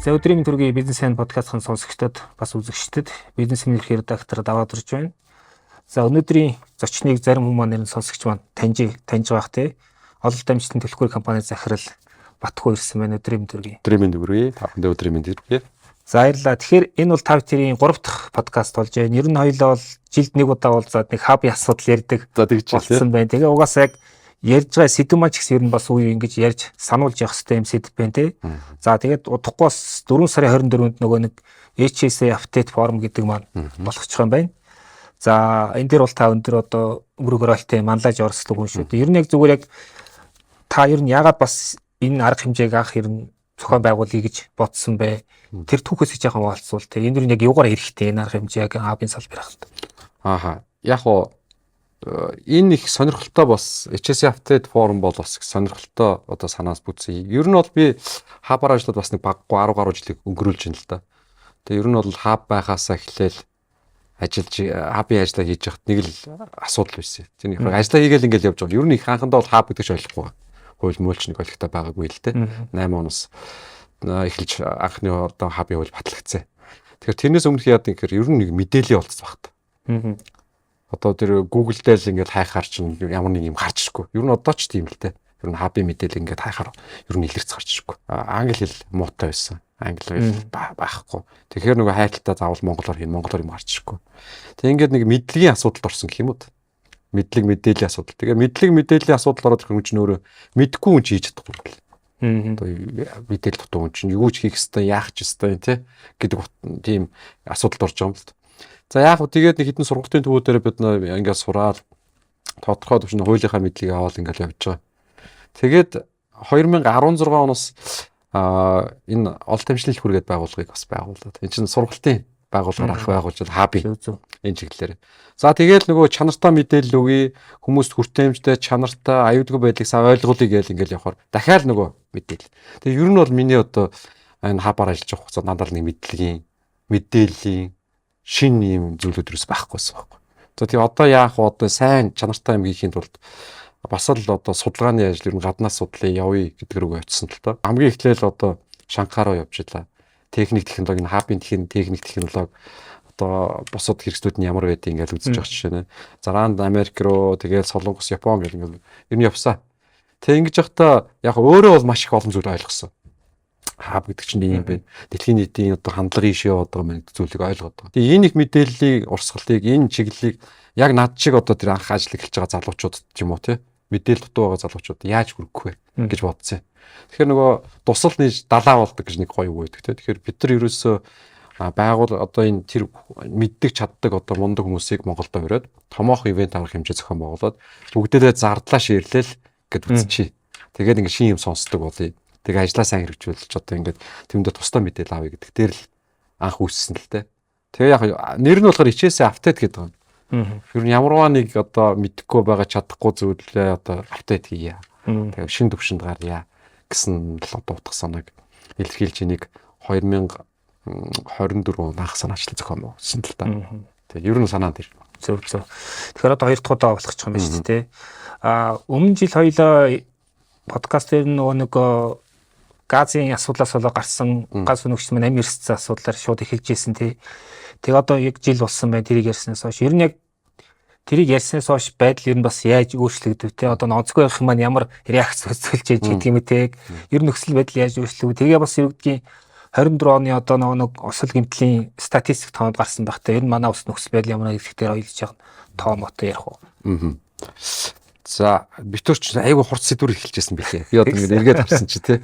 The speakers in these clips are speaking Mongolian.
За, өдрийн мэнд хүргэе, Бизнес Хэн подкастын сонсогчдод, бас үзэгчдэд. Бизнес эрх редактор даваад орж байна. За, өнөөдрийн зочныг зарим хүмүүс маань нэр сонсогч маань таньж таньж байгаа те. Ололт амжилтын түлхүүр компани захирал Батхүү ирсэн байна. Өдрийн мэнд хүргэе. Өдрийн мэнд хүргэе. Та бүхэндээ өдрийн мэнд хүргэе. За, баярлалаа. Тэгэхээр энэ бол та бүхэн 3 дахь подкаст болж байна. Ер нь хоёулаа бол жилд нэг удаа уулзаад нэг хабын асуудал ярьдаг За, тэгж болсон байна. Тэгээ угаасаа яг ярьж байгаа сэдэв маань ч гэсэн ер нь бас үе ингэж ярьж сануулж явах хэрэгтэй юм сэдэв байна те. За, тэгээд удахгүй бас 4 сарын 24-нд нөгөө нэг HSA update forum гэдэг маань болгочих юм байна. За, энэ дээр бол та өндөр одоо өнгөрөг ролтой манлайж оролцдог хүн шүү дээ. Ер нь яг зүгээр яг та ер нь яагаад бас энэ арга хэмжээг анх ер нь зохион байгуулъя гэж бодсон бэ? Тэр түүхээс жаахан хуваалцвал те. Энэ дэр нь яг юугаар хэрэгтэй энэ арга хэмжээ яг хабын салбарт? Ааха. Яг уу энэ их сонирхолтой, бас HSA Update forum бол бас их сонирхолтой одоо санаас бүтсэн. Ер нь бол би хабаар ажиллаад бас нэг баггүй 10 гаруй жилийг өнгөрүүлж байна л да. Тэгээ ер нь бол хаб байхаасаа эхлээл ажиллаж, хабын ажлаа хийж явахад нэг л асуудал байсан. Тэр нэг ажлаа хийгээл ингээл явж байгаа. Ер нь их анхандаа бол хаб гэдэг ч ойлгохгүй байгаа. Хууль муульч нэг ойлгохтой байгаагүй л те. 8 оноос эхэлж анхны одоо хабын хууль батлагдсан. Тэгэхээр тэрнээс өмнөх яадаг гэхээр ер нь нэг мэдээллийн олцсон багт. Одоо тэр Google дээр л ингээд хайхаар чинь ямар нэг юм гарч ирэхгүй. Ер нь одоо ч тийм л те. Ер нь хабын мэдээлэл ингээд хайхаар ер нь илэрч гарч ирэхгүй. Англи хэл муутай байсан. Англи хэл байхгүй. Тэгэхээр нөгөө хайталтаа заавал монголоор хийн, монголоор юм гарч ирэхгүй. Тэг ингээд нэг мэдлэгийн асуудалд орсон гэх юм уу? Мэдлэг мэдээллийн асуудал. Тэгээ мэдлэг мэдээллийн асуудал ороод ирэх хүн чинь өөрөө мэдэхгүй хүн чинь хийж чадахгүй л. Одоо мэдээлэл дутуу хүн чинь юу ч хийх ёстой, яах ч ёстой тий гэдэг тийм асуудалд орж байгаа юм л. За, яг хөө тэгээд нэг хэдэн сургалтын төвүүдээр бид ингээд сураад, тодорхой түвшинд хуулийнхаа мэдлэгийг аваад ингээд явж байгаа. Тэгээд 2016 оноос энэ ололт амжилтын түлхүүр гээд байгууллагыг бас байгуулад. Энэ чинь сургалтын байгууллагаар анх байгуулж хабын энэ чиглэлээр. За, тэгээд нөгөө чанартай мэдээлэл өгье, хүмүүст хүртээмжтэй, чанартай, аюулгүй байдлыг сайн ойлгуулъя гээл ингээл явахаар дахиад нөгөө мэдээлэл. Тэгээ ер нь бол миний одоо энэ хабаар ажиллаж байгаа хугацаанд дандаа л нэг мэдлэгийн, мэдээллийн шин юм зүйлүүд юус байхгүйсэн байхгүй. За, тэгээ одоо яах вэ? Одоо сайн чанартай юм хийхийн тулд бас л одоо судалгааны ажил, ер нь гаднаас судлаа явъя гэдэг рүү очисон л доо. Хамгийн эхлээл одоо Шанхай руу явж илаа. Техник технологи, энэ хабын техник технологи одоо бусад хэрэгслүүд нь ямар байдгийг ингээл үзэж байгаа жишээ нэ. Заранд Америк руу, тэгэл Солонгос, Япон гэл ингээл ер нь явсан. Тэг ингэж явахдаа яг өөрөө бол маш их олон зүйл ойлгосон. Хаб гэдэг чинь ийм байна. Дэлхийн нийтийн одоо хандлага ийшээ яваад байгаа юм гэдэг зүйлийг ойлгоод байгаа. Тэгээ энэ их мэдээллийг, урсгалыг, энэ чиглэлийг яг над шиг одоо тэр анх ажил эхэлж байгаа залуучууд ч юм уу те, мэдээлэл дутуу байгаа залуучууд яаж хүргэх вэ гэж бодсон. Тэгэхээр нөгөө дусал нээж далаа болдог гэж нэг гоё үг байдаг те. Тэгэхээр бид нар ерөөсөө байгуул одоо энэ тэр мэддэг, чаддаг одоо мундаг хүмүүсийг Монголд өрөөд томоохон event арга хэмжээ зохион байгуулад бүгдээрээ зардлаа share лээл гэд үзчихье. Тэгээд ингээ шин юм сонсдог болъё. Тэгээ ажлаа сайн хэрэгжүүлж, одоо ингээд тэрэндээ тусдаа мэдээлэл авъя гэдэг дээр л анх үүссэн л те. Тэгээ яг нэр нь болохоор HSA update гэдэг юм. Ер нь ямарваа нэг одоо мэдэхгүй байгаа, чадахгүй зүйлээ одоо update хийе. Тэгээ шин төвшөнд гарья гэсэн л одоо утга санааг илэрхийлж энийг 2024 он анх санаачлал зохион байгуулсан л та. Тэгээ ер нь санаа тэр. Зөв. Тэгэхээр одоо хоёр дахь удаа болох юм байна шүү дээ. А өмнө жил хоёлоо подкаст дээр нөгөө нэг газын асуудлаас болоо гарсан газ өнөгч маань амь эрсдсэн асуудлаар шууд эхэлж ирсэн тий. Тэгээ одоо яг жил болсон байна тэрийг ярьснаас хойш. Ер нь яг тэрийг ярьснаас хойш байдал ер нь бас яаж өөрчлөгдөв те, одоо онцгой байх маань ямар реакц үзүүлж яж гэдэг юм те. Ер нь нөхцөл байдал яаж өөрчлөв? Тэгээ бас юу гэдгийг 24 оны одоо нөгөө нэг осол гэмтлийн статистик тоонд гарсан байх те. Ер нь манай ус нөхцөл байдал ямар нэгэн дээр ойлж байгаа тоо мото ярих уу? За, битүүр ч айгүй хурц сэдвэр эхэлжсэн бэлээ. Би одоо ингээд эргээд харсан чи те.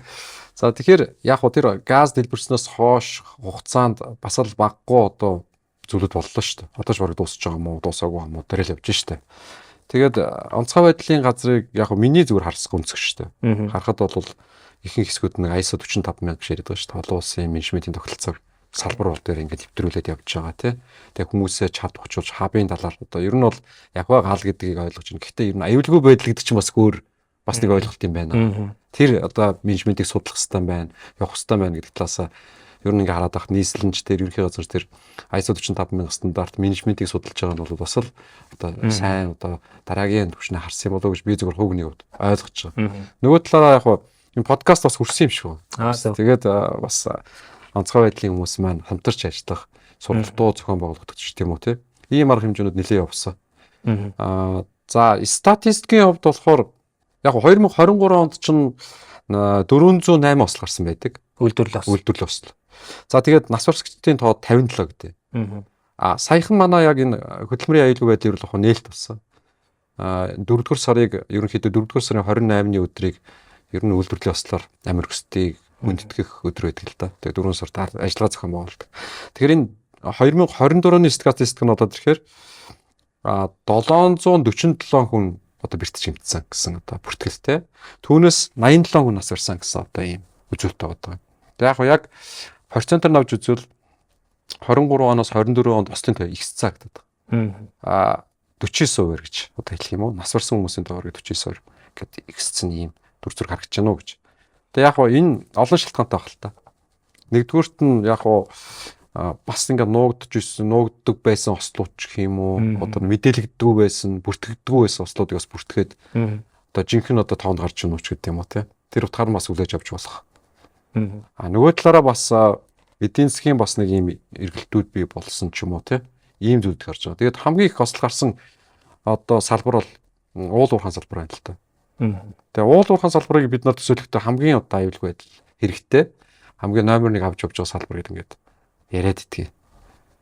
За, тэгэхээр яг хуу тэр газ дэлбэрснээс хойш хугацаанд бас л баггүй одоо зүйлүүд боллоо шүү дээ. Одоо ч бараг дуусч байгаа юм уу, дуусаагүй юм уу, тэр л явж штэ. Тэгээд онцгой байдлын газрыг яг хуу миний зүгээр харсах өнцөг шүү дээ. Харахад бол ихэнх хэсгүүд нэг ISO 45000 гэж яриад байгаа шүү дээ. Олон улсын менежментийн тогтолцоог салбар бол дээр ингээд нэвтрүүлээд явж байгаа тий. Тэгээ хүмүүсээ чад учруулж хабын талаар одоо ер нь бол яг гал гэдгийг ойлгож байна. Гэхдээ ер нь аюулгүй байдал гэдэг чинь бас өөр бас нэг ойлголт юм байна. Тэр одоо менежментийг судлах хэрэгтэй байна, явах хэрэгтэй байна гэдэг талаасаа ер нь ингээ хараад байх нийслэнч тэр ерөнхий газар тэр ISO 45000 стандарт менежментийг судалж байгаа нь бол бас л одоо сайн одоо дараагийн түвшнээ харсан юм болоо гэж би зөвхөн хувь хүний хувьд ойлгож байгаа. Нөгөө талаараа яг энэ подкаст бас хүрсэн юм шиг байна. Тэгээд бас Онцгой байдлын хүмүүс маань хамтарч ажиллах сургалтуу зохион байгуулагдаж тийм үү те. Ийм арга хэмжээнүүд нэлээд явсан. За статистикийн хувьд болохоор яг 2023 онд чинь 408 осол гарсан байдаг. Үйлдвэрлэл осол. Үйлдвэрлэл осол. За тэгээд нас барсагчдын тоо 57 гэдэг. А саяхан манай яг энэ хөдөлмөрийн аюулгүй байдлын ерөнхий нээлт болсон. 4-р сарыг ерөнхийдөө 4-р сарын 28-ны өдрийг ер нь үйлдвэрлэлийн ослоор амир өсдгийг хүндэтгэх өдөр байдаг л да. Тэгээд 4 сард ажиллагаа зохион байгуулдаг. Тэгэхээр энэ 2024 оны статистик нь болоод ирэхээр 747 хүн одоо бэртэж гэмтсэн гэсэн одоо бүртгэлтэй. Түүнээс 87 хүн нас барьсан гэсэн одоо ийм үзүүлэлт байгаа. Тэгээ яг яг процентоор навж үзвэл 23 оноос 24 онд ослын тоо ихссэн гэдэг. 49% гэж одоо хэлэх юм уу? Нас барсан хүмүүсийн тоогоор 49% гэд ихссэн ийм дүр зураг харагдаж байна уу гэж. Тэгээ яг энэ олон шалтгаантай байх л та. Нэгдүгüрт нь яг бас ингээд нуугдж ирсэн, нуугддаг байсан ослууд ч гэх юм уу, одоо мэдээлэгддэггүй байсан, бүртгэгддэггүй байсан ослуудыг бас бүртгээд одоо жинхэнэ одоо тоонд гарч ирнэ ч гэдэг юм уу те. Тэр утгаар нь бас хүлээж авч болох. А нөгөө талаараа бас эдийн засгийн бас нэг ийм эргэлтүүд бий болсон ч юм уу те. Ийм зүйлд гарч байгаа. Тэгээд хамгийн их осол гарсан одоо салбар бол уул уурхайн салбар байна л та. Тэгээ уул уурхайн салбарыг бид нар төсөөлөхдөө хамгийн одоо аюулгүй байдал хэрэгтэй. Хамгийн номер 1 авч явж байгаа салбар гэдэг ингээд яриад идэгий.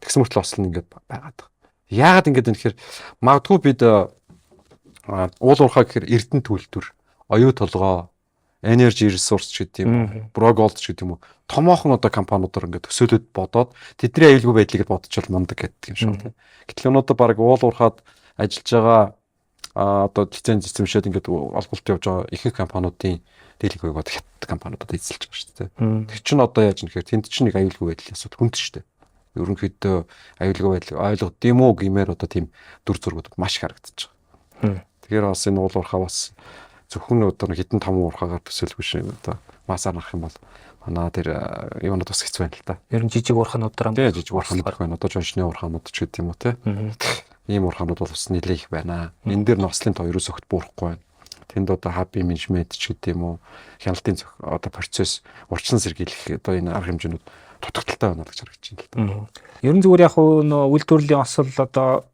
Тэгсэн мөртлөө осол нь ингээд байгаад байгаа. Яагаад ингээд юм гэхээр магадгүй бид уул уурхай гэхээр эрдэнэ төлтөр, оюу толгой, energy resource ч гэдэг юм уу, Bro Gold ч гэдэг юм уу. Томоохон одоо компаниудаар ингээд төсөөлөд бодоод тэдний аюулгүй байдлыг бодчихвол мундаг гэдэг юм шиг тийм. Гэтэл өнөөдөр баг уул уурхаад ажиллаж байгаа одоо лиценз эзэмшээд ингээд олголт явж байгаа ихэнх компаниудын дийлэнх хувийг одоо хятад компаниудад эзэлж байгаа шүү дээ. Тэр чинь одоо яаж нэхэр тэнд чинь нэг аюулгүй байдлын асуудал хүнд шүү дээ. Ерөнхийдөө аюулгүй байдлыг ойлгод юм уу гэмээр одоо тийм дүр зургууд маш их харагдаж байгаа. Тэгэхээр бас энэ уул уурхай бас зөвхөн одоо хитэн том уурхаагаар төсөөлөх биш одоо масаар нарах юм бол манай тэр юунууд бас хэцүү байна л та. Ер нь жижиг уурхаануудаар тийм жижиг уурхаанууд их байна. Одоо жоншны уурхаанууд ч гэдэг юм уу те. Ийм уурхаанууд бол бас нэлээ их байна. Энэ дээр нослын тоо ерөөсөө огт буурахгүй байна. Тэнд одоо хабын менежмент ч гэдэг юм уу, хяналтын одоо процесс урьдчилан сэргийлэх одоо энэ арга хэмжээнүүд дутагдалтай байна гэж харагдаж байна л да. Ер нь зүгээр яг нөө үйлдвэрлэлийн осол одоо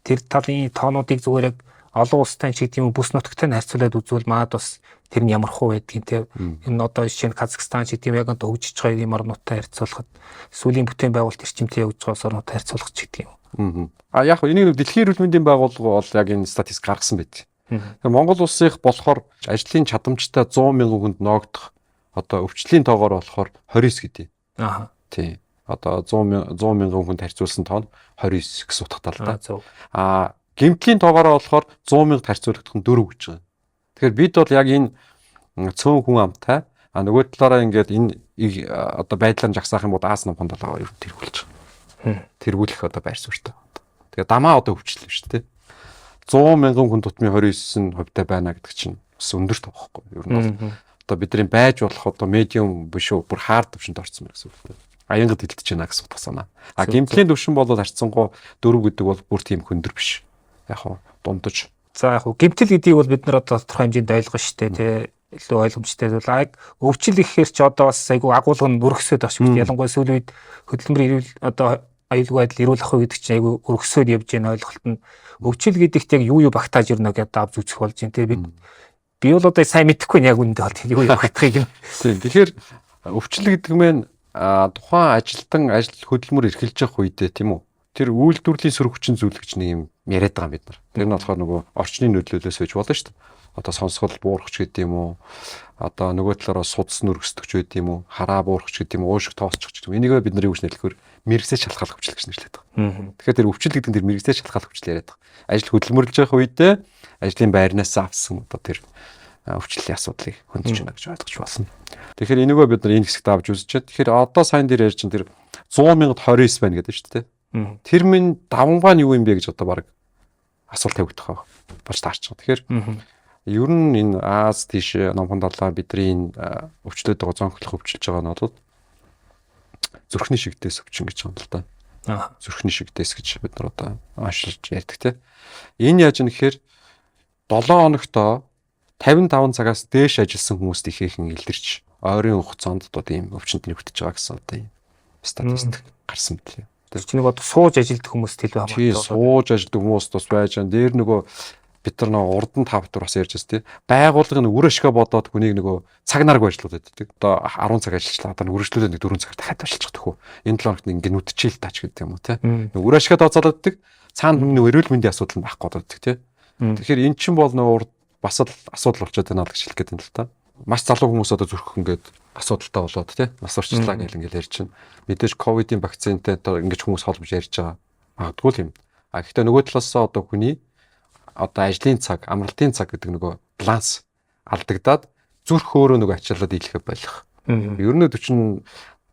тэр талын тоонуудыг зүгээр яг олон улстай ч гэдэг юм уу бүс нутагтай нь харьцуулаад үзвэл манад бас тэр нь ямар хуу байдгийг те. Энэ одоо жишээ нь Казахстан ч гэдэг юм яг одоо хөгжиж байгаа ийм орнуудтай харьцуулахад сүүлийн бүтээн байгуулалт эрчимтэй явж байгаа орнуудтай харьцуулах ч гэдэг юм. А яг энийг дэлхийн эрүүл мэндийн байгууллага бол яг энэ статистик гаргасан байт. Тэгэхээр Монгол улсынх болохоор ажлын чадамжтай 100 мянган хүнд ноогдох одоо өвчлийн тоогоор болохоор 29 гэдэг. Аа. Тийм. Одоо 100 мянган хүнд харьцуулсан тоо нь 29 гэсэн утгатай л да. Аа гэмтлийн тоогоороо болохоор 100 мянгад харьцуулагдах нь 4 гэж байгаа. Тэгэхээр бид бол яг энэ цөөн хүн амтай а нөгөө талаараа ингээд энэ одоо байдлаар нь жагсаах юм бол Аз номхон далайгаа ер нь тэргүүлж байгаа. Тэргүүлэх одоо байр суурьтай. Тэгээ дамаа одоо өвчлөл шүү дээ. 100 мянган хүн тутмын 29 хувьтай байна гэдэг чинь бас өндөр тоо байхгүй. Ер нь бол одоо бидний байж болох одоо медиум биш үү бүр хард төвшөнд орсон байна гэсэн үг үү. Аянгад хилдэж байна гэсэн утга санаа. А гэмтлийн төвшин бол харьцангуй 4 гэдэг бол бүр тийм хөндөр биш. Яг хуу дундаж. За яг хуу гэмтэл гэдгийг бол бид нар одоо тодорхой хэмжээнд ойлгоно шүү дээ тий. Илүү ойлгомжтой зүйл. А өвчл гэхээр чи одоо бас айгу агуулга нь өргөсөд байгаа шүү дээ. Ялангуяа сүүлийн үед хөдөлмөрийн эрүүл одоо аюулгүй байдал эрүүл ах гэдэг чинь айгу өргөсөөд явж байгаа ойлголт нь өвчл гэдэгт яг юу юу багтааж ирнэ гэдэг авч үзэх болж байна тий. Би бол одоо сайн мэдэхгүй яг үүндээ бол юу юу багтахыг юм. Тийм. Тэгэхээр өвчл гэдэг нь тухайн ажилтан ажил хөдөлмөр эрхэлж явах үедээ тийм үү? Тэр үйлдвэрлэлийн сөрөг хүчин зүйл гэж нэг юм яриад байгаа юм бид нар. Тэр нь болохоор нөгөө орчны нөлөөлөөс байж болно шүү дээ. Одоо сонсгол буурах ч гэдэг юм уу? Одоо нөгөө талаараа судас нүргэсдэг ч гэдэг юм уу? Хараа буурах ч гэдэг юм уу? Уушиг тоосчих ч гэдэг юм. Энийг бид нар юу гэж нэрлэхээр мэрэгсээ шалхаалах өвчл гэж нэрлэдэг байгаа. Тэгэхээр тэр өвчл гэдэг нь тэр мэрэгсээ шалхаалах өвчл яриад байгаа. Ажил хөдөлмөрлөж явах үедээ ажлын байрнаас авсан одоо тэр өвчлөлийн асуудлыг хөндөж байна гэж ойлгож байна. Тэгэхээр энийгөө бид нар энэ хэсэгт авч үзэж байна. Тэгэхээр одоо сайн дээр ярьж чинь тэр 100 мянгад 29 байна гэдэг шүү дээ. Тэр минь давангаа нь юу юм бэ гэж одоо баг асуулт тавигдах болж таарч байгаа. Тэгэхээр ер нь энэ Аз тийш номхон далай бидний энэ өвчлөөд байгаа зонхлох өвчлөж байгаа нь бол зүрхний шигдээс өвчин гэж байгаа юм л да. Зүрхний шигдээс гэж бид нар одоо оншилж ярьдаг те. Энэ яаж юм гэхээр 7 хоногтоо 55 цагаас дээш ажилласан хүмүүст ихээхэн илэрч ойрын хугацаанд одоо ийм өвчнөд нөхдөж байгаа гэсэн одоо ийм Статистик гарсан мөлий. Тэр чинь нэг одоо сууж ажилтдаг хүмүүст илүү хамаатай. Тий, сууж ажилтдаг хүмүүс тус байж байгаа. Дээр нөгөө бид нар нөгөө урд нь та бүхэн бас ярьж байсан тий. Байгууллагын үр ашгаа бодоод хүнийг нөгөө цаг наргүй ажиллуулад байдаг. Одоо 10 цаг ажиллачлаа. Одоо үргэлжлүүлээд нэг 4 цагаар дахиад ажиллах төхөө. Энэ 7 хоногт ингээ нүдчихэл таач гэдэг юм уу тий. Нөгөө үр ашгаа тооцоолоод байдаг. Цаана хүний эрүүл мэндийн асуудал нь байхгүй болоод байдаг тий. Тэгэхээр эн чинь бол нөгөө урд бас л асуудал болчиход байна л гэж хэлэх гээд байна л та. Маш залуу хүмүүс одоо зүрх ингээд асуудалтай болоод тий нас орчлаа гэл ингээд ярьж чинь. Мэдээж ковидын вакцинтай одоо ингэж хүмүүс холбож ярьж байгаа. Магадгүй л юм. А гэхдээ нөгөө талаас одоо хүний одоо ажлын цаг, амралтын цаг гэдэг нөгөө баланс алдагдаад зүрх өөрөө нөгөө ачаалаад ийлэхэ болох. Ер нь 40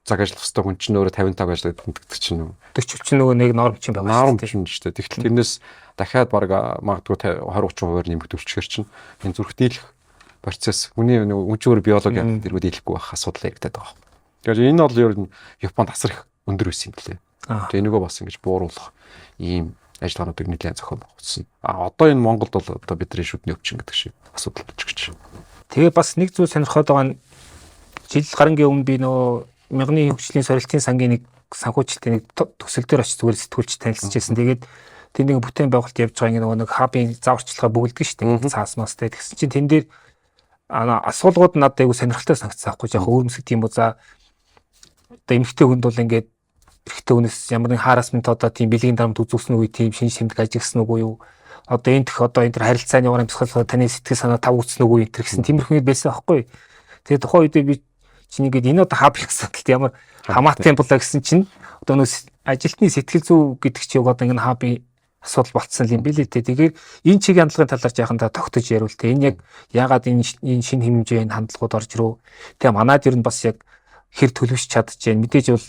цаг ажиллах хэвээр хүн чинь өөрөө 55 ажиллаад гэдэг чинь үү. 40 чинь нөгөө нэг норм чинь байгаа. Норм чинь шүү дээ. Тэгтэл тэрнээс дахиад баг магадгүй 20 30% нэмэгдүүлчихэр чинь энэ зүрх дийлэх процесс хүний нөгөө хүн чинь өөр биологи тэргүүд дийлэхгүй байх асуудал яригдаад байгаа. Тэгэхээр энэ бол ер нь Японд асар их өндөр байсан юм лээ. Тэгээ энийгөө бас ингэж бууруулах ийм ажиллагаануудыг нэлээд зохион байгуулсан. А одоо энэ Монголд бол одоо бидний шүдний өвчин гэдэг шиг асуудал болж гэж. Тэгээ бас нэг зүйл сонирхоод байгаа нь жил гарангийн өмнө би нөгөө мянганы хөгжлийн сорилтын сангийн нэг санхүүжилтийн нэг төсөл дээр очиж зүгээр сэтгүүлч танилцж байсан. Тэгээд тэнд нэг бүтээн байгуулалт явж байгаа нэг нөгөө нэг хабын зааварчилгаа бөглөдөг шүү дээ. Цаас мастай. Тэгсэн чинь тэн дээр асуулгууд надад айгу сонирхолтой санагдсан аахгүй. Яг өөрөмсөг тийм үү, за одоо эмэгтэй хүнд бол ингээд эрэгтэй хүнээс ямар нэгэн хараасмент одоо тийм бэлгийн дарамт үзүүлсэн үгүй, тийм шинж тэмдэг ажигласан үгүй юу? Одоо энэ дэх одоо энэ төр харилцааны угаар амьсгал таны сэтгэл санаа тав үтсэн үгүй энэ төр гэсэн тиймэрхүү юм байсан аахгүй. Тэгээ тухайн үед би чинь ингээд энэ одоо хаб асуудалт ямар хамаатай юм болоо гэсэн чинь одоо нөө ажилтны сэтгэл зүй гэдэг чинь одоо ингэ хабын асуудал болцсон юм билээ те. Тэгэхээр энэ чигийн хандлагын талаар жаахан та тогтож яриул те. Энэ яг яагаад энэ шинэ хэмжээ энэ хандлагууд орж ирв? Тэгээ манад ер нь бас яг хэр төлөвшөж чадчихээн. Мэдээж бол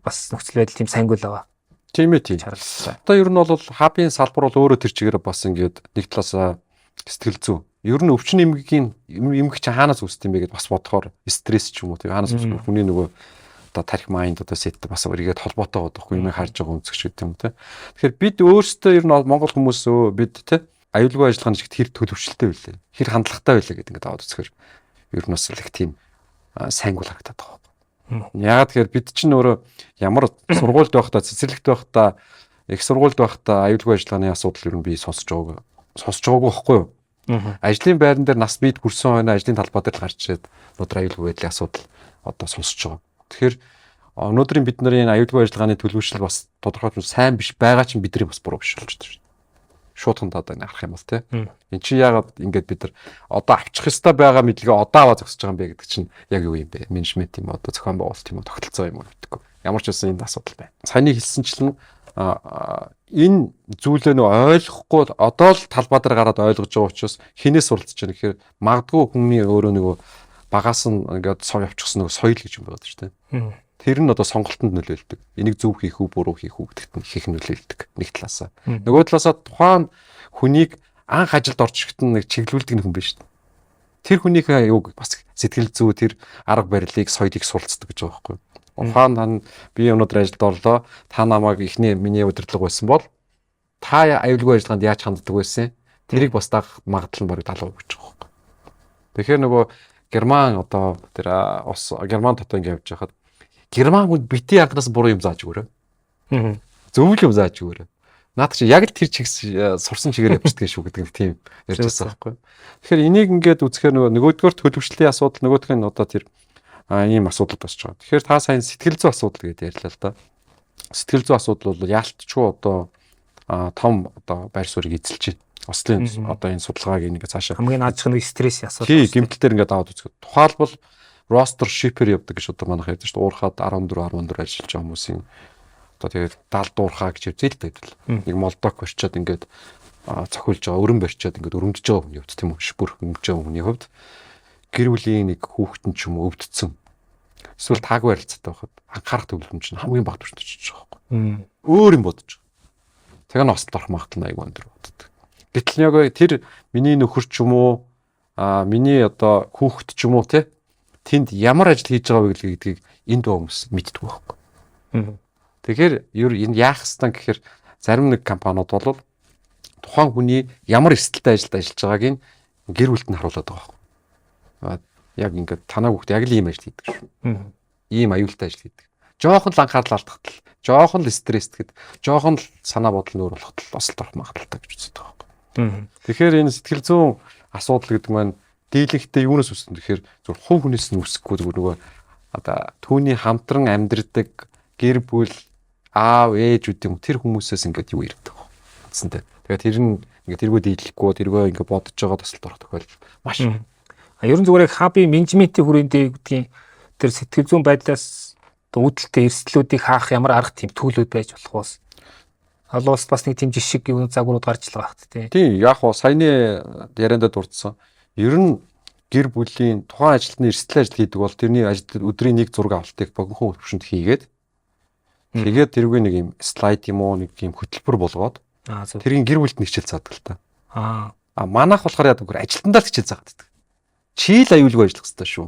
бас нөхцөл байдал тийм сайнгүй л байгаа. Тийм ээ тийм. Одоо ер нь бол хабын салбар бол өөрөө тэр чигээр бас ингээд нэг талаасаа сэтгэл зүй. Ер нь өвчин эмгэгийн эмгэг чинь хаанаас үүсдэг юм бэ гэдээ бас бодохоор стресс ч юм уу тийм хаанаас үүсэх хүний нөгөө одоо тарих майнд одоо сет бас эргээд холбоотой байгаа байхгүй юм харж байгаа өнцөг шиг юм те. Тэгэхээр бид өөрсдөө ер нь Монгол хүмүүс бид те аюулгүй ажиллагааны чигт хэр төлөвшөлттэй байлээ. Хэр хандлагатай байлээ гэдэг ингээд аваад үзэхээр ер нь бас л их тийм сайнгүй харагдаад байгаа байхгүй. Яагаад тэгэхээр бид чинь өөрөө ямар сургуульд байхдаа, цэцэрлэгт байхдаа, их сургуульд байхдаа аюулгүй ажиллагааны асуудал ер нь би сонсож байгаагүй байхгүй юу? Ажлын байран дээр нас бид хүрсэн хойно ажлын талбай дээр л гарч ирээд өнөөдөр аюулгүй байдлын асуудал одоо сонсож байгаа. Тэгэхээр өнөөдрийн бид нарын аюулгүй ажиллагааны төлөвшил бас тодорхой сайн биш байгаа чинь бидний бас буруу биш болж байна шүү дээ. Шуутхан одоо энэ харах юм бол тий. Энд чинь яагаад ингэж бид нар одоо авчих ёстой байгаа мэдлэгээ одоо аваа зогсож байгаа юм бэ гэдэг чинь яг юу юм бэ? Менежмент юм уу, одоо зохион байгуулалт юм уу, тогтолцоо юм уу гэдэггүй. Ямар ч байсан энд асуудал байна. Саяны хэлсэнчлэн энэ зүйлээ нөө ойлгохгүй одоо л талбай дээр гараад ойлгож байгаа учраас хинээс суралцж байгаа гэхээр магадгүй хүний өөрөө нөгөө багаас нь ингээд сов явчихсан нөгөө соёл гэж юм байгаа шүү дээ. Тэр нь одоо сонголтонд нөлөөлдөг. Энийг зөв хийх үү, буруу хийх үү гэдэгт нь их нөлөөлдөг нэг талаасаа. Нөгөө талаасаа тухайн хүнийг анх ажилд орж ирэхэд нэг чиглүүлдэг хүн биш шүү дээ. Тэр хүнийхээ юуг бас сэтгэл зүй тэр арга барилыг соёлыг суралцдаг гэж байгаа байхгүй юу? Ухаан тань би өнөөдөр ажилд орлоо. Та намайг эхний миний удирдлага байсан бол та аюулгүй ажиллагаанд яаж ханддаг байсан? Тэрийг бас дагах магадлал нь бараг 70% гэж байгаа байхгүй. Тэгэхээр нөгөө Герман одоо тэр ус Герман дотоо ингэ явж байхад Герман хүнд бити анхнаас буруу юм зааж өгөөрэй. Зөв л юм зааж өгөөрэй. Наад чи яг л тэр чиг сурсан чигээр явчихдаг шүү гэдэг нэг тийм ярьж байсан байхгүй. Тэгэхээр энийг ингээд үзэхээр нөгөөдгөр төлөвшлөлийн асуудал нөгөөх нь одоо тэр ийм асуудал болж байгаа. Тэгэхээр та сайн сэтгэл зүйн асуудал гэдээ ярьлаа л да. Сэтгэл зүйн асуудал бол яалтчгүй одоо том одоо байр суурийг эзэлж байна. Ослын одоо энэ судалгааг нэг цаашаа хамгийн наадчих нь стресс асуудал. Тий, гэмтэл дээр ингээд аваад үзэхэд тухайлбал ростер шипер явдаг гэж одоо манайх ярьдаг шүү дээ. Уурхаад 14 14 ажиллаж байгаа хүмүүсийн одоо тэгээд 70 дуурхаа гэж явж л дээ. Нэг молдок барьчаад ингээд цохиулж байгаа, өрөн барьчаад ингээд өрөмдөж байгаа хүний хувьд тийм үү, шипүр өмдөж байгаа хүний хувьд гэр бүлийн нэг хүүхэд нь ч юм уу өвдсөн. Эсвэл таагүй харилцаатай байхад анхаарах төвлөрөмж нь хамгийн бага түвшинд очиж байгаа байхгүй. Өөр юм бодож байгаа. Тэгээ нь осолд орох магадлал нь айгүй өндөр боддог. Гэтэл яг тэр миний нөхөр ч юм уу миний одоо хүүхэд ч юм уу те тэнд ямар ажил хийж байгаа вэ гэдгийг энд хүмүүс мэддэг байхгүй. Тэгэхээр ер энэ яах ёстой гэхээр зарим нэг компаниуд бол тухайн хүний ямар эрсдэлтэй ажилд ажиллаж байгааг нь гэр бүлд нь харуулдаг байгаа байхгүй. Яг ингээд танаа хүүхд яг л ийм ажил хийдэг шүү. Ийм аюултай ажил хийдэг. Жоохон л анхаарал алдахад л, жоохон л стресст, жоохон л санаа бодол нь өөр болоход л осолд орох магадлалтай гэж үздэг байхгүй. Тэгэхээр энэ сэтгэл зүйн асуудал гэдэг маань дийлэнхтэй юунаас үүснэ гэхээр зөвхөн хувь хүнээс нь үүсэхгүй, зүгээр нөгөө одоо түүний хамтран амьдардаг гэр бүл, аав, ээжүүд юм, тэр хүмүүсээс ингээд юу ирдэг үндсэндээ. Тэгээд тэр нь ингээд тэргөө дийлэхгүй, тэргөө ингээд бодож байгаа тосолд орох тохиолдол маш. А ер нь зүгээр яг hub ын менежментийн хүрээнд гэдгийг тэр сэтгэл зүйн байдлаас үүдэлтэй эрсдлүүдийг хаах ямар арга тийм төлөвлөд байж болох вэ? Олон улсад бас нэг тийм жишг юм загварууд гарч л байгаа хэрэг тий. Тийм, яг хуу саяны яриандаа дурдсан. Ер нь гэр бүлийн тухайн ажилтны эрсдэл ажил хийдэг бол тэрний ажил өдрийн нэг зураг авалтыг богинохон төвшөнд хийгээд, тэгээд тэргүй нэг юм слайд юм уу, нэг юм хөтөлбөр болгоод тэрийг гэр бүлд нь хичээл заадаг л та. А манайх болохоор яадаг вэ? Ажилтнаа л хичээл заадаг. Чи л аюулгүй ажиллах хэрэгтэй шүү.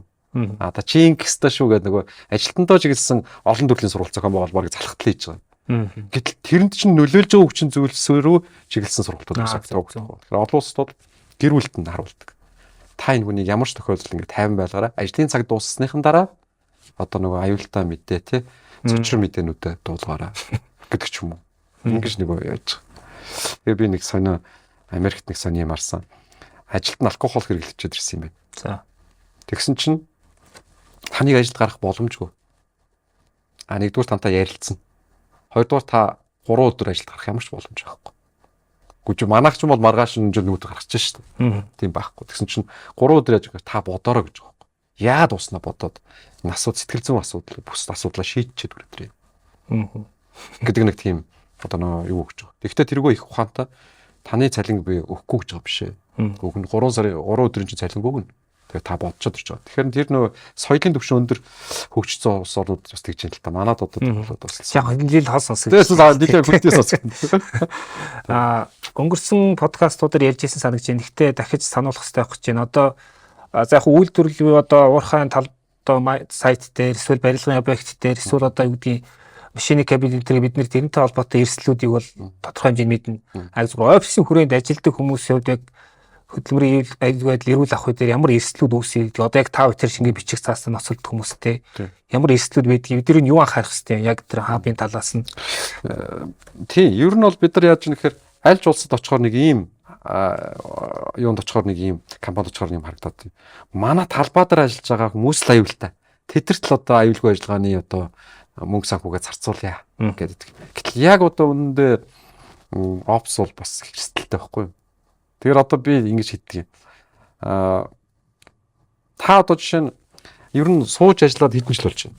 А та чи ингэх хэрэгтэй шүү гэдэг нөгөө ажилтнаа чиглэсэн олон төрлийн сургалт зохион байгуулмаар гэж залхтал хийж байгаа. Гэтэл тэрэнд чинь нөлөөлж байгаа хүчин зүйлс рүү чиглэсэн сургалтууд бас өгдөг. Тэгэхээр олон улсад бол гэр бүлд нь харуулдаг. Та энэ хүнийг ямар ч тохиолдолд ингэ тайван байлгаарай. Ажлын цаг дууссаныхан дараа одоо нөгөө аюултай мэдээ тий цочрон мэдээнүүдэд дуулгаарай гэдэг ч юм уу. Ингэж нөгөө яаж. Тэгээ би нэг сонио Америкт нэг сони юм арсан. Ажилд нь алкогол хэрэглэчихэд ирсэн юм байна. За. Тэгсэн чинь таныг ажилд гарах боломжгүй. А нэгдүгээр тантай ярилцсан. Хоёрдугаар та 3 өдөр ажилд гарах ямар ч боломж байхгүй. Гүж манайх ч юм бол маргааш нь жил нүд гаргачих шүү дээ. Тийм байхгүй. Тэгсэн чинь 3 өдөр яаж та бодоорой гэж байгаа байхгүй. Яад уснаа бодоод энэ асуудал сэтгэл зүйн асуудал бүс асуудлаа шийдчихэд хүрээд ирээ. Гэдэг нэг тийм одоо нөө юу гэж байгаа. Тэгэхдээ тэргүй их ухаантай таны цалинг би өгөхгүй гэж байгаа биш ээ. Өгнө 3 сарын 3 өдрийн чинь цалинг өгнө. Тэгээ та бодцоод ирж байгаа. Тэгэхээр тэр нөө соёлын түвшин өндөр хөгжсөн улс орнууд бас тэгж юм л та. Манад одоо болоод бас. Яг энэ жил хол сонсог. Тэгээс нэлээ хүлдээ сонсог. Аа, өнгөрсөн подкастуудаар ярьж ирсэн санагч байна. Гэхдээ дахиж сануулах хэрэгтэй байх гэж байна. Одоо за яг үйлдвэрлэл одоо уурхайн тал одоо сайт дээр эсвэл барилгын объект дээр эсвэл одоо юу гэдгийг машины кабинет дээр бид нэр тэрнтэй холбоотой эрсдлүүдийг бол тодорхой хэмжээнд мэднэ. А зүгээр офисын хүрээнд ажилладаг хүмүүсийн хувьд яг хөдөлмөрийн аюулгүй байдал эрүүл авах үе дээр ямар эрсдлүүд үүсэх гэдэг одоо яг та хоёр шингээ бичих цаасан ноцолдох хүмүүстэй ямар эрсдлүүд байдгийг бид нар юу анхаарах хэрэгтэй яг тэр хабын талаас нь. Тийм, ер нь бол бид нар яаж нэхэр аль ч улсад очихоор нэг ийм юунд очихоор нэг ийм компанид очихоор нэг юм харагдаад байна. Манай талбай дээр ажиллаж байгаа хүмүүс л аюултай. Тэдэрт л одоо аюулгүй ажиллагааны одоо мөнгө санхүүгээ зарцуулъя гэдэг. Гэтэл яг одоо үнэндээ опс бол бас эрсдэлтэй байхгүй юу? Тэгэхээр одоо би ингэж хэлдэг юм. Аа, та одоо жишээ нь ер нь сууж ажиллаад хэдэн жил болж байна?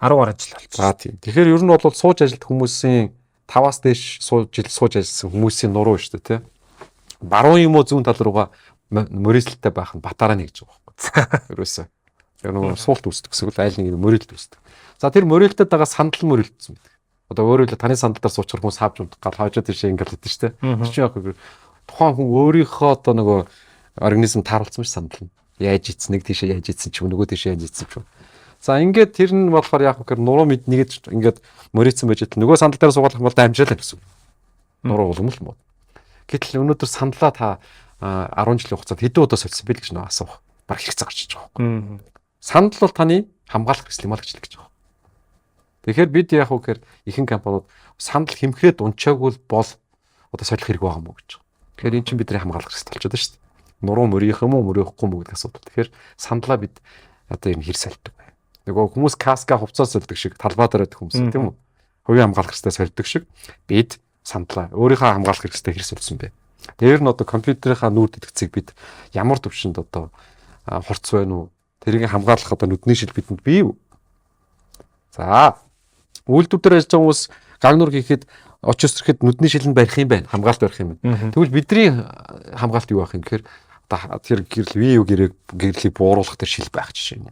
10 гаруй жил болж байна. За тийм. Тэгэхээр ер нь бол сууж ажиллах хүмүүсийн 5-аас дээш сууж ажилласан хүмүүсийн нуруу шүү дээ, тий. Баруун юм уу зүүн тал руугаа мөрөөдөлтэй байх нь батараа нэгж байгаа байхгүй. Ерөөсөө. Яг нөгөө суулт үүсдэг гэсэн үг л айл нэг мөрөөдөл үүсдэг. За тэр мөрөөдөлтөд байгаа сандал мөрөөдөлдсөн байдаг. Одоо өөрөөр хэлбэл таны сандал дээр суучихар хүмүүс хавж унтах гал хойжоо тийшээ ингээл хэдэн шүү дээ. Тэр чинь яг тухайн хүн өөрийнхөө одоо нөгөө организм тааруулсан биш сандал нь. Яаж ийцэн нэг тийшээ яаж ийцэн ч юм нөгөө тийшээ яаж ийцэн ч юм. За ингээд тэр нь болохоор яг гэхээр нуруу мэд нэгэд ингээд мөрөөдсөн байж тал нөгөө сандал дээр суугаалах юм бол дамжаалаа гэсэн. Нуруу улам л мод. Гэтэл өнөөдөр сандлаа та 10 жилийн хугацаанд хэдэн удаа сольсон бэ гэж нөө асуух. Бараг хэрэгцээ гарч иж байгаа байхгүй. Сандал бол таны хамгаалах хэрэгсэл юм аа гэж хэлэх гэж байгаа. Тэгэхээр бид яг уу гэхээр ихэнх компаниуд сандал хэмхрээд унчаагүй бол одоо солих хэрэг байгаа юм уу гэж. Тэгэхээр эн чинь бидний хамгаалах хэрэгсэл болчиход байна шүү дээ. Нуруу мөрийнх юм уу мөрөөхгүй юм уу гэдэг асуудал. Тэгэхээр сандлаа бид одоо юм хэр сольдог вэ? Нөгөө хүмүүс каска хувцас сольдог шиг талбай дээр байдаг хүмүүс тийм үү? Хувийн хамгаалах хэрэгсэлээ сольдог шиг бид сандлаа өөрийнхөө хамгаалах хэрэгсэлээ хэр сольсон бэ? Тэр нь одоо компьютерийнхаа нүүр тэтгэцийг бид ямар төвшөнд одоо хурц байна уу? Тэрийг хамгаалах одоо нүдний шил бидэнд бий үү? За үйлдвэр дээр ажиллаж байгаа хүмүүс гагнуур хийхэд очиж ирэхэд нүдний шил нь барих юм байна. Хамгаалт барих юм байна. Тэгвэл бидний хамгаалт юу байх юм гэхээр одоо тэр гэрэл бие юу гэрлийг бууруулах тэр шил байх жишээ нь.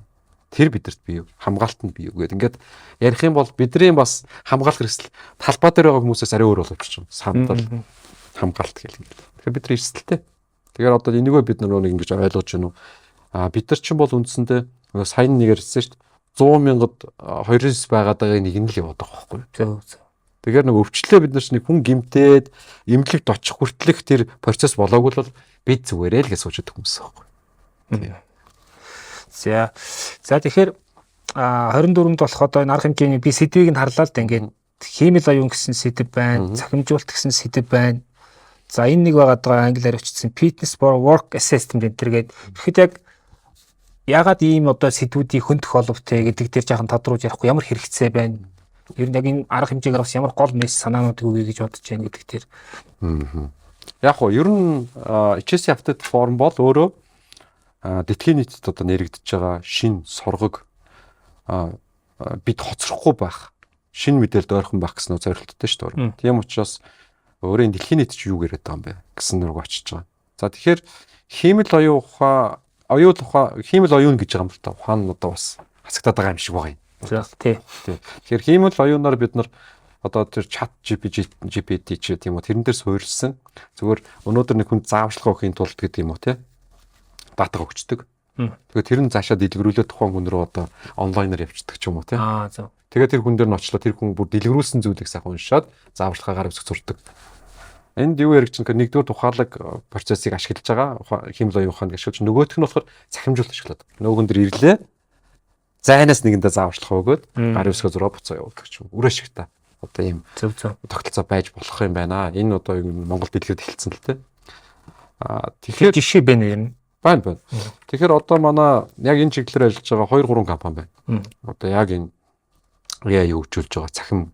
Тэр бидэрт бий юу? Хамгаалт нь бий юу гэдэг. Ингээд ярих юм бол бидний бас хамгаалах хэрэгсэл талбай дээр байгаа хүмүүсээс арай өөр боловч юм. Сандал хамгаалт гэх юм. Тэгэхээр бид нар эрсдэлтэй. Тэгэхээр одоо энийгөө бид нар нэг ингэж ойлгож байна уу? А бид нар чинь бол үндсэндээ нөгөө сайн нэгээр хэлсэн шүү дээ. 100 мянгад 2-9 байгаад байгаа нэг нь л яваад байгаа байхгүй юу? Зөв зөв. Тэгэхээр нэг өвчлөө бид нар чинь хүн гимтээд эмнэлэгт очих хүртэлх тэр процесс болоогүй л бол бид зүгээрээ л гэж сууж идэх хүмүүс байхгүй. За. За тэгэхээр 24-нд болох одоо энэ арга хэмжээний би сэдвийг нь харлаа л да, ингээд хиймэл оюун гэсэн сэдэв байна, цахимжуулалт гэсэн сэдэв байна. За, энэ нэг байгаад байгаа англиар өчсөн fitness for work assessment энэ төр гээд. Тэгэхэд яг яагаад ийм одоо сэдвүүдийг хөндөх оловтой гэдэг дээр жаахан тодруулж ярихгүй, ямар хэрэгцээ байна? Ер нь яг энэ арга хэмжээгээр бас ямар гол мессеж санаануудыг өгье гэж бодож байна гэдэг дээр. Яг уу ер нь HSE Update Forum бол өөрөө дэлхийн нийтэд одоо нэрэгдэж байгаа шин соргог бид хоцрохгүй байх, шин мэдээлэлд ойрхон байх гэсэн зорилттой шүү дээ. Тийм учраас өөрөө энэ дэлхийн нийт чи юу яриад байгаа юм бэ гэсэн нүрг очиж байгаа. За, тэгэхээр хиймэл оюун ухаан, оюун ухаан, хиймэл оюун гэж байгаа юм л та. Ухаан нь одоо бас хасагдаад байгаа юм шиг байгаа юм. За, тий. Тий. Тэгэхээр хиймэл оюунаар бид нар одоо тэр chat GPT GPT ч тийм үү, тэрэн дээр суурилсан зүгээр өнөөдөр нэг хүн зааварчилгаа өгөхийн тулд гэдэг юм уу, тий, датаг өгчдөг. Тэгээд тэр нь цаашаа дэлгэрүүлээд тухайн хүн рүү одоо онлайнаар явчихдаг ч юм уу, тий. Аа, зөв. Тэгээд тэр хүн дээр нь очлоо, тэр хүн бүр дэлгэрүүлсэн зүйлийг сайхан уншаад зааварчилгаагаар өсөх зурдаг. Энд юу яригч гэхээр нэгдүгээр тухайлаг процессыг ашиглаж байгаа, хиймэл оюун ухаанд ашиглаж, нөгөөх нь болохоор цахимжуулалт ашиглаад. Нөгөөн дээр ирлээ. Зайнаас нэгэндээ зааварчилгаа өгөөд гар үсгээ зураа буцаа явуулдаг ч юм. Үр ашигтай. Одоо ийм Зөв зөв. тогтолцоо байж болох юм байна. Энэ одоо Монгол дэлгэд эхэлсэн л дээ. Аа, тэгэхээр жишээ байна юм. Байна, байна. Тэгэхээр одоо манай яг энэ чиглэлээр ажиллаж байгаа 2 3 компани байна. Одоо яг энэ AI хөгжүүлж байгаа, цахим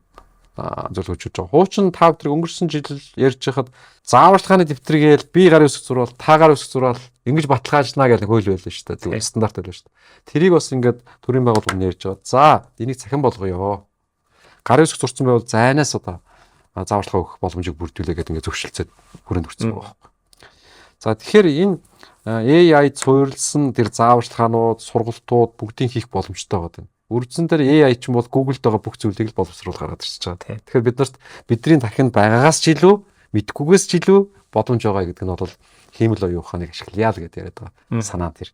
зүйл хөгжүүлж байгаа. Хуучин та бүдрийг өнгөрсөн жил ярьж байхад зааварчилгааны дэвтэргээл би гар үсэг зураал, та гар үсэг зураал ингэж баталгаажнаа гэх хууль байлаа шүү дээ. Зүгээр стандарт байлаа шүү дээ. Тэрийг бас ингээд төрийн байгууллага нь ярьж байгаа. За, энийг цахим болгоё. Гар үсэг зурсан байвал зайнаас одоо зааварчилгаа өгөх боломжийг бүрдүүлээ гэдэг ингээд зөвшөлдсөд хүрээнд хүрсэн байгаа байхгүй. За, тэгэхээр энэ AI суурилсан тэр зааварчилгаанууд, сургалтууд бүгдийг хийх боломжтой байгаа юм. Үрдсэн дээр AI ч юм бол Google-д байгаа бүх зүйлийг л боловсруул гаргаад ирчихэж байгаа. Тэгэхээр бид нарт бидний тархинд байгаагаас ч илүү, мэдхгүйгээс ч илүү боломж байгаа гэдэг нь бол хиймэл оюун ухааныг ашиглая л гэдээ яриад байгаа санаа тэр.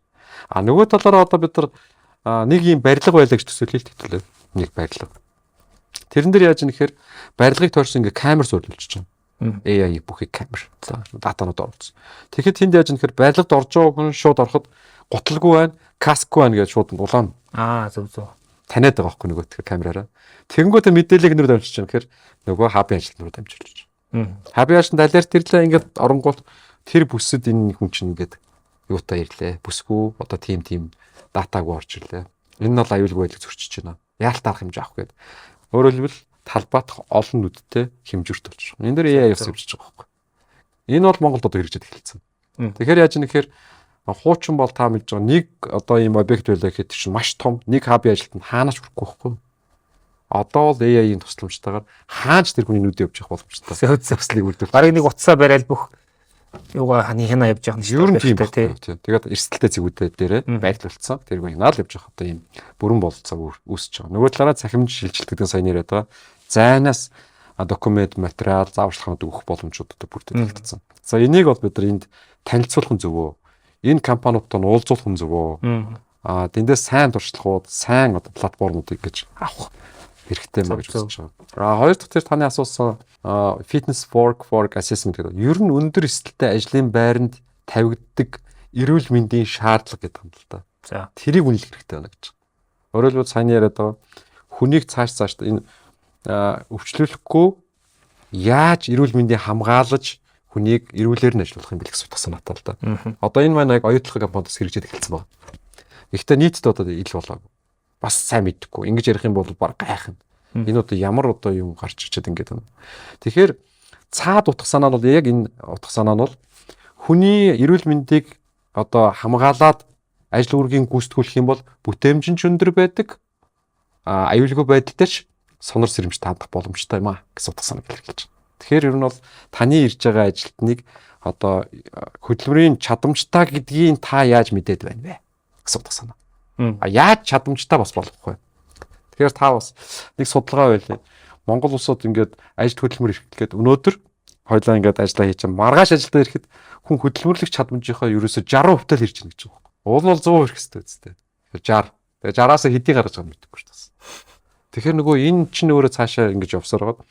А нөгөө талаараа одоо бид нар нэг юм барилга байлаа гэж төсөөлөе л хэвлээ. Нэг барилга. Тэрэн дээр яаж нэхэр барилгыг тойрсон ингээ камер суурилж байгаа. AI бүхий камер. Датанууд оруулсан. Тэгэхэд тэнд яаж нэхэр барилгад орж байгаа хүн шууд ороход гутлгүй байна, каскгүй байна гэж шууд улаан. Аа, зөв зөв. Таниад байгаа байхгүй нөгөө тэр камераараа. Тэгэнгүүтээ мэдээллийг нэр дамжиж байгаа. Тэгэхээр нөгөө хабын ажилтнууд руу дамжуулж байгаа. Хабын ажилтнанд алерт ирлээ, ингээд оронгуут тэр бүсэд энэ хүн чинь ингээд юутай ирлээ. Бүсгүй одоо тим тим датаагүй орж ирлээ. Энэ нь бол аюулгүй байдлыг зөрчиж байна. Яалт арга хэмжээ авах гээд. Өөрөөр хэлбэл талбайтах олон нүдтэй хэмжүүрт болж байгаа. Энэ дээр AI бас хэмжиж байгаа байхгүй. Энэ бол Монголд одоо хэрэгжиж эхэлсэн. Тэгэхээр яаж нэхэр хуучин бол та мэдж байгаа нэг одоо ийм объект байлаа гэхэд чинь маш том нэг хабын ажилтнанд хаанаач хүрэхгүй байхгүй. Одоо бол AI-ийн тусламжтайгаар хаанч тэр хүний нүдэ явж явах боломжтой. Зөв зөв. Төслийг бүрдүүл. Бараг нэг утсаа барайл бүх юугаа ханы хяна явж явах нь шүү дээ. Ер нь тийм тий. Тэгээд эрсдэлтэй зэгүүдээ дээрээ байрлуулсан. Тэр хүн хянаал явж явах одоо ийм бүрэн бололцоо үүсэж байгаа. Нөгөө талаараа цахимж шилжилт гэдэг нь сайн яриад байгаа. Зайнаас документ, материал, зааварчилгаанууд өгөх боломжууд одоо бүрдээд эхэлсэн. За, энийг бол бид нар энд танилцуулах нь зөв үү? Энэ компаниудтай нь уулзуулах нь зөв үү? Аа, тэндээс сайн туршлагууд, сайн одоо платформуудыг гэж авах хэрэгтэй маа гэж үзэж байгаа. Аа, хоёр дахь тэр таны асуусан fitness work assessment гэдэг. Ер нь өндөр эрсдэлтэй ажлын байранд тавигддаг эрүүл мэндийн шаардлага гэдэг юм л да. За. Тэрийг үнэлэх хэрэгтэй байна гэж. Өөрөөр хэлбэл сайн яриад байгаа хүнийг цааш цааш энэ өвчлүүлэхгүй яаж эрүүл мэндийг хамгаалаж хүнийг эрүүлэр нь ажиллуулах юм бэлэх утга санаатай л да. Одоо энэ маань яг оюутлах компаниудаас хэрэгжиж эхэлсэн байна. Гэхдээ нийтэд одоо ил болоогүй. Бас сайн мэдэхгүй. Ингэж ярих юм бол баг гайхна. Энэ одоо ямар одоо юм гарч ирчээд ингэж байна. Тэгэхээр цаад утга санаа нь бол яг энэ утга санаа нь бол хүний эрүүл мэндийг одоо хамгаалаад ажил үүргийн гүйцэтгүүлэх юм бол бүтээмж нь ч өндөр байдаг. А аюулгүй байдал дээр ч сонор сэрэмжтэй хандах боломжтой юм а гэсэн утга санааг илэрхийлж байна. Тэгэхээр ер нь бол таны ирж байгаа ажилтныг одоо хөдөлмөрийн чадамжтай гэдгийг та яаж мэдээд байна вэ гэсэн утга санаа. А яаж чадамжтай бас болох вэ? Тэгэхээр та бас нэг судалгаа байлаа. Монгол улсууд ингээд ажил хөдөлмөр эрхлэхэд өнөөдөр хоёлаа ингээд ажиллаа хийж маргааш ажилдаа ирэхэд хүн хөдөлмөрлөх чадамжийнхаа ерөөсө 60% тал ирж байна гэж байгаа юм. Уул нь бол 100% ирэх хэрэгтэй үстэй. 60. Тэгээ 60-аас хэдий гаргаж байгааг мэдэхгүй шүү дээ. Тэгэхээр нөгөө энэ чинь өөрөө цаашаа ингэж явсаар байгаад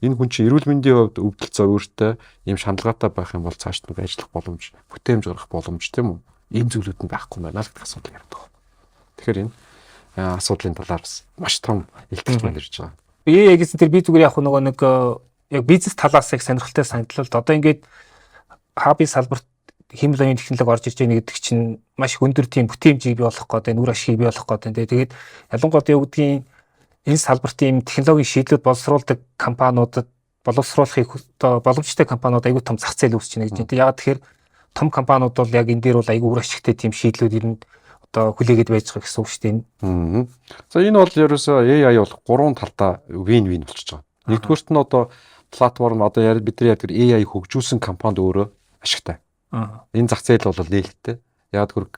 энэ хүн чинь эрүүл мэндийн хувьд өвдөл зовиуртай ийм шаналгаатай байх юм бол цааш нэг ажиллах боломж, бүтээмж гаргах боломж, тийм үү? Ийм зүйлүүд нь байхгүй байна л гэдэг асуудал яриад байгаа. Тэгэхээр энэ Асуудлын талаар бас маш том илтгэж маань ирж байгаа. AI гэсэн тэр би зүгээр яг нөгөө нэг яг бизнес талаас их сонирхолтой санагдлаа л да. Одоо ингээд hub ын салбарт хиймэл оюун технологи орж ирж байгаа гэдэг чинь маш их өндөр тийм бүтээмжийг бий болгох гэдэг, үр ашигыг бий болгох гэдэг. Тэгээд ялангуяа юу гэдгийг энэ салбарт ийм технологийн шийдлүүд боловсруулдаг компаниудад боловсруулахыг одоо боломжтой компаниуд аягүй том зах зээл үүсэж байна гэж байна. Яг тэгэхээр том компаниуд бол яг энэ дээр бол аягүй үр ашигтай тийм шийдлүүд ер нь одоо хүлээгээд байж байгаа гэсэн үг шүү дээ. За, энэ бол ерөөсөө AI бол гурван талдаа win win болчихж байгаа. Нэгдүгээрт нь одоо платформ, одоо яг бидний ярьдаг AI хөгжүүлсэн компанид өөрөө ашигтай. Энэ зах зээл бол нээлттэй. Яг тэр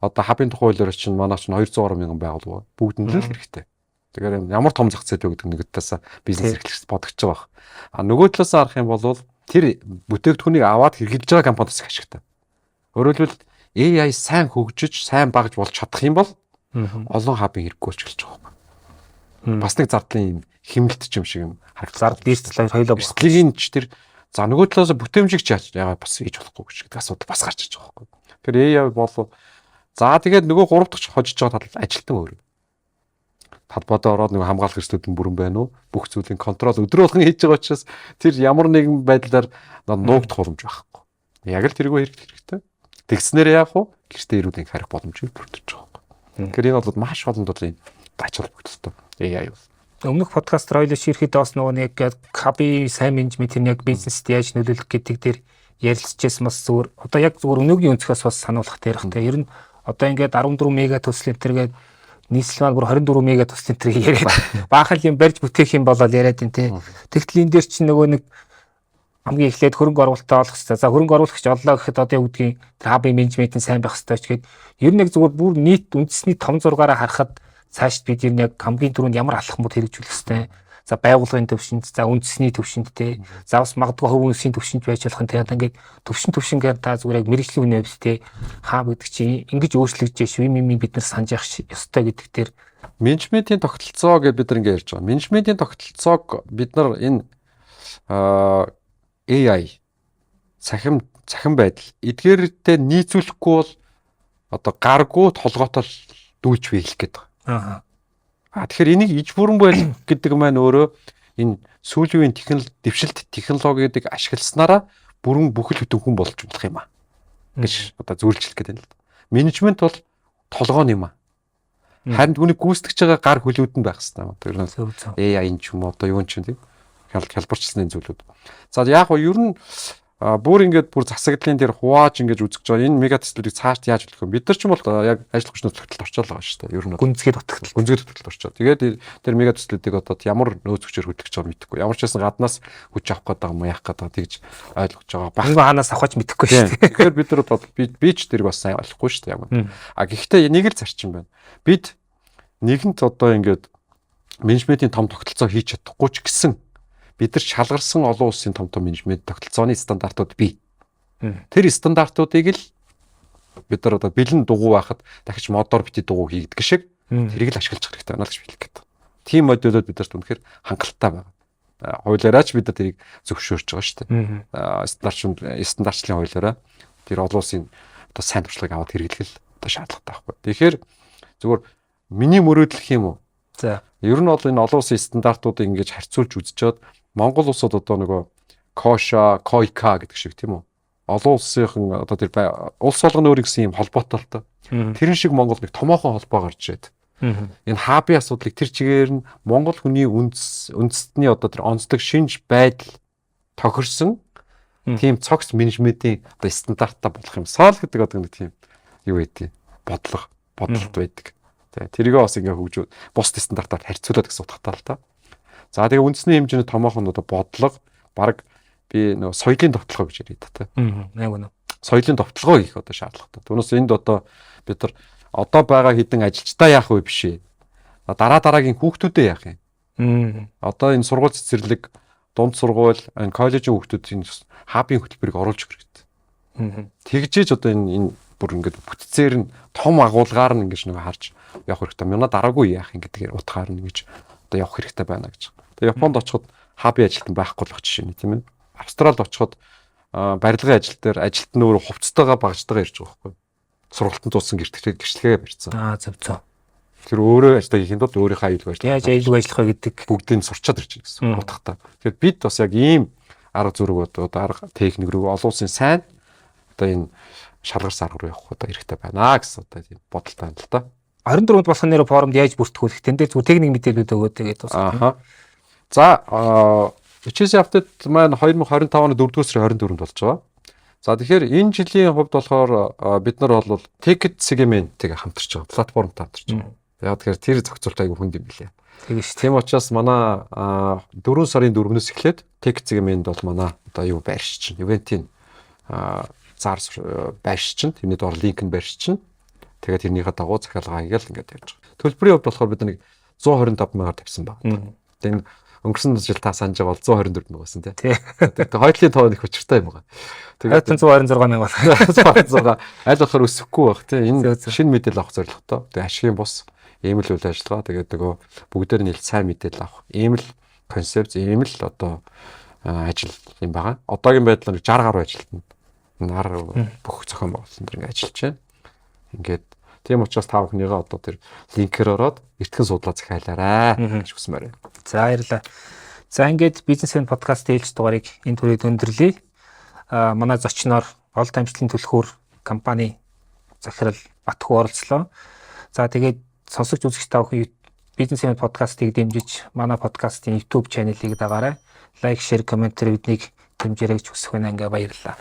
одоо hub ын тухай хуулиар чинь манай чинь 200 гаруй мянган байгууллага бүгдэнд л хэрэгтэй. Тэгэхээр ямар том зах зээл вэ гэдэг нэг талаас бизнес эрхлэгч бодогч байгаа. А нөгөө талаас харах юм бол тэр бүтээгдэхүүнийг аваад хэрэглэж байгаа компанид бас их ашигтай. Өөрөөр хэлбэл, AI сайн хөгжиж, сайн багж болж чадах юм бол олон hub ын хэрэггүй болж эхэлж байгаа байхгүй. Бас нэг зардлын юм хэмнэлт юм шиг юм харагдах. Зардал эрсдэл хоёулаа болох. Эрсдлийг ч тэр, за, нөгөө талаас бүтээмжийг ч яагаад бас хийж болохгүй гэж гэдэг асуудал бас гарч иж байгаа байхгүй. Тэгэхээр AI бол, за, тэгээд нөгөө гурав дахь хожиж байгаа тал ажилтан өөрөө. Талбайдаа ороод нөгөө хамгаалах эрсдлүүд нь бүрэн байна уу? Бүх зүйлийн control өдрө болгон хийж байгаа учраас тэр ямар нэгэн байдлаар нуугдах боломж байхгүй. Яг л тэргүй хэрэглэх хэрэгтэй. Тэгснээр яах вэ? Гэртээ ирүүдийн харих боломжийг бүрдэж байгаа байхгүй. Тэгэхээр энэ бол маш олон төрлийн ач холбогдолтой AI бол. Өмнөх подкаст хоёлоо ширэхэд бас нөгөө нэг hub ын сайн менежментийн яг бизнест яаж нөлөөлөх гэдэг дээр ярилцчихсан. Бас зүгээр одоо яг зүгээр өнөөгийн өнцгөөс бас сануулах дээр хэ. Ер нь одоо ингээд 14 мега төсөл энэ төргээд нийслэл маань бүр 24 мега төсөл энэ төргийг яриад баахан юм барьж бүтээх юм болол яриад энэ те. Тэгтэл энэ дээр чинь нөгөө нэг хамгийн эхлээд хөрөнгө оруулалтаа олох хэрэгтэй. За, хөрөнгө оруулагч оллоо гэхэд одоо юу гэдгийг тэр hub ын менежмент нь сайн байх хэрэгтэй ч гээд ер нь яг зүгээр бүр нийт үндэсний том зургаараа харахад цаашд бид ер нь яг хамгийн түрүүнд ямар алхмууд хэрэгжүүлэх хэрэгтэй. За, байгууллагын төвшөнд, за, үндэсний төвшөнд те. За, бас магадгүй хувь үндэсний төвшөнд байж болох юм те. Ингээд төвшин төвшингээр та зүгээр яг мэргэжлийн хүний хувьд те, hub гэдэг чинь ингэж өөрчлөгдөж шүү юм юм бид нар санаж явах ёстой гэдэг дээр. Менежментийн тогтолцоо гэж бид нар ингэ ярьж байгаа. Менежментийн тогтолцоог бид нар энэ AI, цахим байдал эдгээртэй нийцүүлэхгүй бол одоо гаргүй толгойтой дүүж биелэх гээд байгаа. А тэгэхээр энийг иж бүрэн байл гэдэг маань өөрөө энэ сүүлийн үеийн технологи, дэвшилт технологиудыг ашигласнараа бүрэн бүхэл бүтэн хүн болж болох юм а гэж одоо зөвлөж хэлэх гээд байна л да. Менежмент бол толгойн юм а. Харин түүнийг гүйцэтгэж байгаа гар хөлүүд нь байх хэрэгтэй юм. Тэр нь AI ч юм уу, одоо юу ч юм, тийм хялбарчсны зүйлүүд. За, яг го ер нь бүр ингээд бүр засаглалын дээр хувааж ингэж үзэж байгаа энэ мега төслүүдийг цаашд яаж төлөх вэ? Бид нар ч юм бол яг ажил хүчний нутагталд орчоод байгаа шүү дээ. Ер нь гүнзгий дутагдал. Гүнзгий дутагдалд орчоод. Тэгээд тэр мега төслүүдийг одоо ямар нөөц хүчээр хөтлөх гэж байгаа мэдэхгүй. Ямар ч байсан гаднаас хүч авах гэдэг юм уу, яах гэдэг тэгж ойлгож байгаа байх. Нөгөө хаанаас авах ч мэдэхгүй шүү дээ. Тэгэхээр бид нар бол би ч тэрийг бас сайн ойлгохгүй шүү дээ. Яг. А гэхдээ нэг л зарчим байна. Бид нэгэнт одоо ингээд менежментийн том тогтолцоо хийж чадахгүй ч гэсэн бид нар шалгарсан олон улсын том том менежмент тогтолцооны стандартууд бий. Тэр стандартуудыг л бид нар одоо бэлэн дугуй байхад дахиж модоор бити дугуй хийгдэг шиг тэрийг л ашиглаж хэрэгтэй байна л гэж хэлэх гээд. Тийм модулууд бид нарт үнэхээр хангалттай байна. Хуулиараа ч бид нар тэрийг зөвшөөрч байгаа шүү дээ. Стандартчлалын хуулиараа тэр олон улсын одоо сайн туршлагыг аваад хэрэглэх л одоо шаардлагатай байхгүй. Тэгэхээр зүгээр миний мөрөөдөл юм уу? За. Ер нь бол энэ олон улсын стандартуудыг ингэж харьцуулж үзчихэд Монгол улсад одоо нөгөө Коша, Койка гэдэг шиг, тийм үү? Олон улсынхан одоо тэр улс болгоно өөр гэсэн юм холбоотой л доо. Тэрэн шиг Монгол нэг томоохон холбоо гарч ирээд. Энэ hub ын асуудлыг тэр чигээр нь Монгол хүний үндэстний одоо тэр онцлог шинж байдал тохирсон тийм цогц менежментийн одоо стандарттай болох юм саал гэдэг одоо нэг тийм юу гэдэг бодлого бодолт байдаг. Тэрийг бас ингээ хөгжүү бусд стандартаар харьцуулаад гэсэн утгатай л та. За, тэгээ үндэсний хэмжээний томоохон одоо бодлого, баг би нөгөө соёлын довтолгоо гэж яриад та. Яг үнэ. Соёлын довтолгоо хийх одоо шаардлагатай. Түүнээс энд одоо бид нар одоо байгаа хэдэн ажилчдаа яах вэ биш ээ. Дараа дараагийн хүүхдүүдээ яах юм. Одоо энэ сургууль цэцэрлэг, дунд сургууль, энэ коллежийн хүүхдүүд энэ hub ын хөтөлбөрийг оруулж өгөх хэрэгтэй. Тэгжээж одоо энэ бүр ингээд бүтцээр нь том агуулгаар нь ингэж нэг харж явах хэрэгтэй. Манай дараагүй яах юм гэдгээр утгаар нь ингэж одоо явах хэрэгтэй байна гэж. Тэгээ Японд очиход hub ын ажилтан байхгүй л байх жишээ нь, тийм ээ. Австралид очиход барилгын ажил дээр ажилтан өөрөө хувцастайгаа багжтайгаа ирж байгаа байхгүй. Сургалтанд туусан гэрчлэгээ барьсан. Аа, зөв зөв. Тэр өөрөө ажлаа хийхэд бол өөрийнхөө аюулгүй ажиллах. Яаж аюулгүй ажиллах вэ гэдэг бүгдийг сурчаад ирж байгаа гэсэн утгатай. Тэгэхээр бид бас яг ийм арга зүрэг одоо арга техник рүү олон улсын сайн одоо энэ шалгарс арга руу явах одоо хэрэгтэй байна гэсэн одоо тийм бодолтой байна л да. 24-нд болох нэр форумд яаж бүртгүүлэх тэн дээр зүгээр техник мэдээлүүд өгөөд тэгээд дуусгах. Аха. За, HSE Update маань 2025 оны 4-р сарын 24-нд болж байгаа. За, тэгэхээр энэ жилийн хувьд болохоор бид нар бол Ticket segment-ийг хамтарч байгаа. Платформтой хамтарч байгаа. Яг тэгэхээр тэр зохицуулалт айгүй хүнд юм билээ. Тэгээ шүү. Тийм учраас манай 4 сарын 4-өөс эхлээд Ticket segment бол манай одоо юу байршиж чинь event-ийн зар байршиж чинь тэрний доор линк нь байршиж чинь тэгээд тэрнийхээ дагуу захиалга хийгээл ингээд явж байгаа. Төлбөрийн хувьд болохоор бид нэг 125 мянгаар тавьсан байна. Тэгээд энэ өнгөрсөн жил та санаж байгаа бол 124 мянга байсан тий. Тэгээд хойдлын тоо их учиртай юм байна. Тэгээд 126 мянга болох. 126 аль болохоор өсөхгүй байх тий. Энэ шинэ мэдээлэл авах зорилготой. Тэгээд ашигын бус ийм л үйл ажиллагаа. Тэгээд нөгөө бүгдээр нь ил сайн мэдээлэл авах. Ийм л концепц, ийм л одоо ажил юм байгаа. Одоогийн байдлаар 60 гаруй ажилтна. Нар бүх зохион байгуулалтын дээр ингээд ажиллаж байна. Ингээд тийм учраас та бүхнийгээ одоо тэр линкээр ороод эртхэн суудлаа захиалаарай гэж хүсмээр байна. За, баярлалаа. За, ингээд Бизнес Хэн подкаст ээлж дугаарыг энэ түрээд өндөрлөе. Аа, манай зочноор Олд амжилтын түлхүүр компани захирал Батхүү оролцлоо. За, тэгээд сонсогч үзэгч та бүхэн Бизнес Хэн подкастыг дэмжиж манай подкастын YouTube channel-ыг дагаарай. Like, share, comment биднийг дэмжээрэй гэж хүсэх байна. Ингээ баярлалаа.